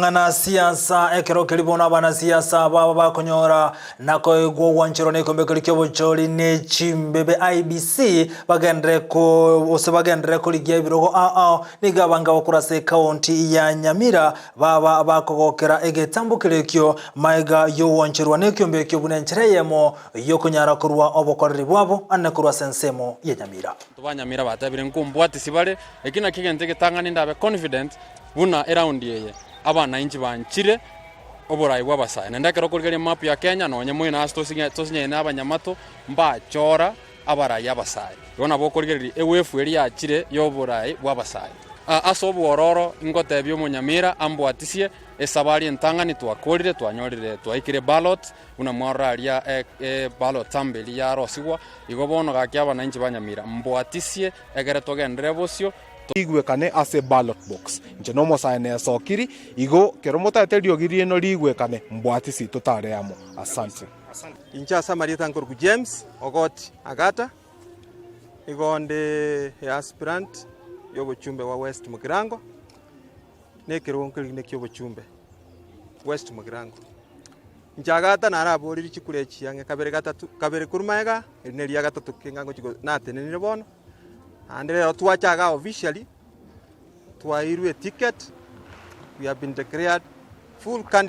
Ng'ana siasa ekero keria bono abanasiasa aba bakonyora na koegwa ogwancherwa nekeombe keria kiobochori ne chimbebe IEBC bagenderere ko gose bagenderere korigia ebirogo ao ao nigo abange abakoro ase ekaunti ya Nyamira baba bakogokera egetambo keria ekio maega yogwancherwa nekeombe ekio buna enchera eyemo yokonyara korwa obokoreri bwabo ane korwa ase ensemo ya Nyamira. Abanto ba Nyamira batebire nkombwatisi bare, eki nakio egento egetang'ani ndabe confident Buna eraundi eye abanainchi banchire oborai bw'abasae, naende ekero okorigereria emap ya Kenya nonye moino ase tosinyaine abanyamato mbachora abarai abasae. Igo nabo okorigereria ewefu eria yachire y'oborai bw'abasae. Ase obwororo ingotebia omonyamira ambwatisie esabari entang'ani twakorire twanyorire twaikire ballot buna mwarora aria ballot stamp eria yarosigwa, igo bono gaki abanainchi ba Nyamira mbwatisie ekere togenderere bosio. Rigwekane ase ballot box. Inche nomosae nesokiri, igo kero motaete riogi riaino rigwekane, mbwatisi totare amo. Asante. Inche ase amarieta nkorokwa James Ogoti Agata, nigo onde easpirant y'obochumbe bwa West Mugirango, na ekerogo nkerigine ki'obochumbe West Mugirango. Inche Agata naraborire chikura echi ang'e kabere gatato, kabere korwa magega, eri neria gatato keng'a ngochi natenenire bono. Naende rero twacha igaa officially, twairwe eticket, we have been declared full candidates.